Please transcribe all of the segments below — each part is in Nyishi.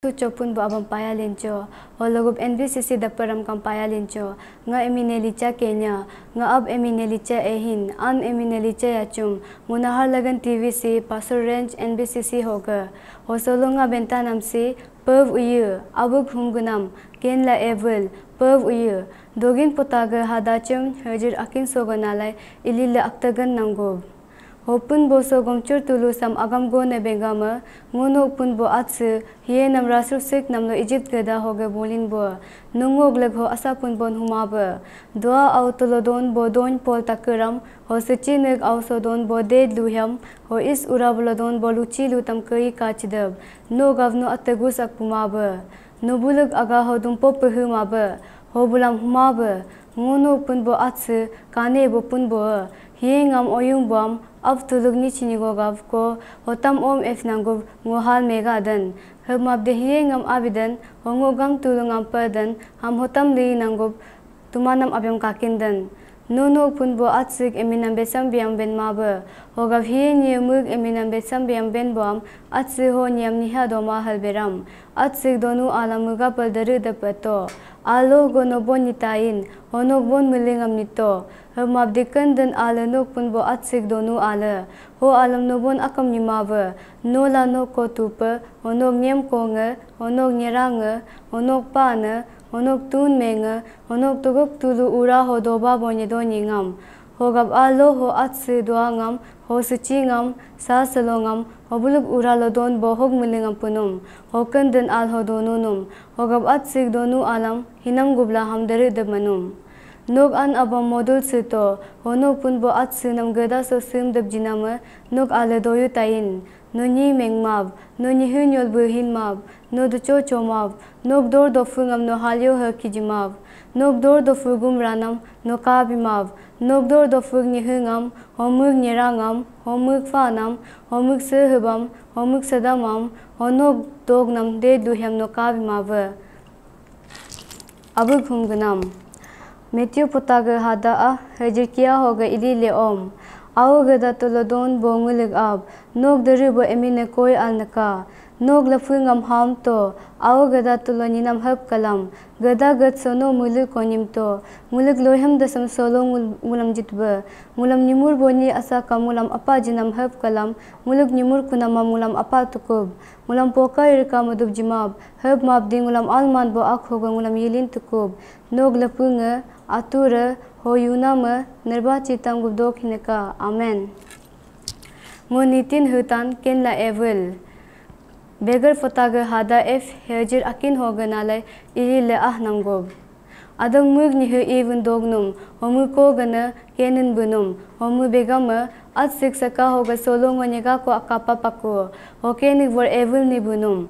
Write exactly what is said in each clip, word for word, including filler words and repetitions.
Tucho pun bo abam paya lincho, ho logup N B C C daparam kam paya lincho, nga emine licha kenya, nga ab emine licha ehin, an emine licha yachum, ngunahar lagan T V C, Pasur Range N B C C hoga, ho solo nga benta namsi, pev uyu, abuk humgunam, ken la evil, pev uyu, dogin potaga hadachum, hajir akin soga nalai, ilila aktagan nanggub. Hopun bo so gomchur tulu sam agam go ne bengama, ngunok pun bo atsu, hiye nam rasul sik namlo Egypt gada hoge bolin bo, nungok leg ho asa pun bon huma ba. Dua au tulo don bo don pol takuram, ho suchi nek au so don bo ded luhyam, ho is ura bulo don bo luchi lutam kei kachidab, no gavno atagus ak puma ba. No buluk aga ho dumpo pehu ma ba, ho bulam huma ba, ngunok pun bo atsu, kane bo pun bo, hiye ngam oyung buam, Ab tuluk ni chini go gav ko, hotam om ef nanggup ngo hal mega dan. Hep map de hiye ngam abidan, ho ngo gam tuluk ngam pa dan, ham hotam li nanggup tumanam abiam kakin dan. Nunuk pun bo atsik eminam besam biam ben ma ba. Ho gav hiye nye muk eminam besam biam ben boam, atsi ho nyam niha doma hal beram. Atsik donu alam muga pal deri dep to. Alo go no bon nitain, honok bon miling am nito. Hep map diken den ale nok pun bo atsik donu ale. Ho alam no bon akam nima ve. No la nok ko tupe, honok nyem ko nge, honok nyera nge, honok pa ne, honok tun me nge, honok tuguk tulu ura ho doba bo nyedo nyingam. Ho gab alo ho atsi dua ngam, ho suchi ngam, sa selo ngam, ho buluk ura lo don bo hok miling am punum. Ho ken den al ho donu num. Ho gab atsik donu alam, hinam gubla ham deri dep manum. Nok an abam modul sito, ho nok pun bo atsi nam geda so sim dep jiname, nok ale doyu tain. No nyi meng map, no nyi hu nyol bu hin map, no du cho cho map, nok dor do fu ngam no halio he kiji map, nok dor do fu gum ranam, no ka bi map, nok dor do fu nyi hu ngam, ho muk nyera ngam, ho muk fa nam, ho muk se hubam, ho muk sedam am, ho nok dog nam de du hem no ka bi map ve. Abuk hum gunam. Matthew puta ge hada ah, hejir kia ho ge ili le om. Au ge da tulo don bo ngulik ab, nok deri bo emine koi al neka. Nok lafu ngam ham to, au ge da tulo ninam hep kalam. Geda ged sono mulu konim to, ngulik lohem dasam solo ngul-, ngulam jitbe. Ngulam nimur bo ni asa ka ngulam apa jinam hep kalam, ngulik nimur kunama ngulam apa tukub. Ngulam poka irka madup jimab, hep map di ngulam alman bo ak hoga ngulam yilin tukub. Nog lepu nge, ature, ho yuna me, nerba chitang gubdok hineka. Amen. Ngo nitin hutan ken la evil. Beger fota ge hada ef hejir akin hoge nalai ili le ah nanggob. Adang mug nyihe i vun dognum, homu ko gana kenin bunum, homu begama, at sik saka hoga solo ngo nyega ko akapa paku, ho kenik vor evil ni bunum.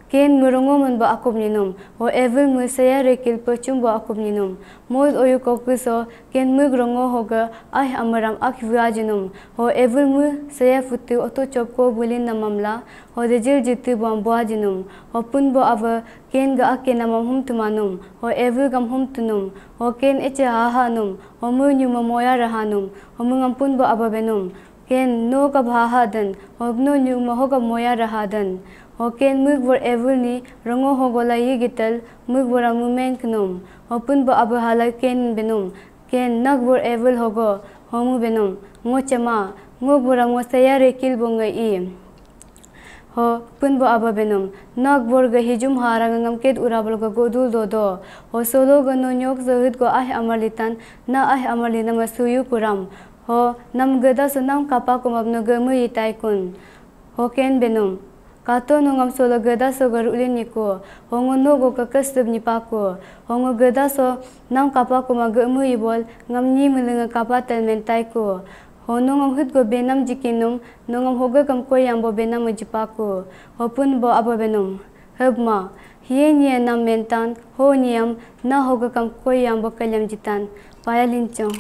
Ken mu rongo mun ba akub ninum, ho evil mu saya rekil pechum ba akub ninum. Mod oyu koku so, ken mug rongo hoga, ah amaram ak vua jinum, ho evil mu saya futu oto chop ko bulin namamla, ho dejil jitu buam bua jinum, ho pun bo ava, Ken ga ake namam hum tumanum, ho evil gam hum tunum, ho ken eche haha num, ho mu nyuma moya rahanum, ho mu ngampun bo aba benum. Ken no gab haha den, ho no nyuma ho gab moya raha den. Ho ken mug vor evil ni, rongo ho gola yi gitel, mug vora mu men knum. Ho pun bo aba halai ken benum. Ken nak vor evil hogo, ho mu benum. Ngo chema, ngo vora ngo saya rekil bo ngai i. Ho pun bo aba benum, nak bor ga hijum harang ngam ket urabal ga godul dodo. Ho solo ga no nyok zohit go ah amar litan, na ah amar lina ma suyu kuram. Ho nam gada so nam kapa kumab no gamu itai kun. Ho ken benum. Kato no ngam solo gada so ga rulin niku. Ho ngo no go ka kasdub nipaku. Ho ngo gada so nam kapa kuma gamu ibol, ngam ni mulunga kapa tel mentai ku. Ho nongam hut go benam jikinum, nongam hoga kam koyam bo benam jipaku. Ho pun bo aba benum. Hebma, hiye niye nam mentan, ho niyam, na hoga kam koyam bo kalyam jitan. Paya linchong.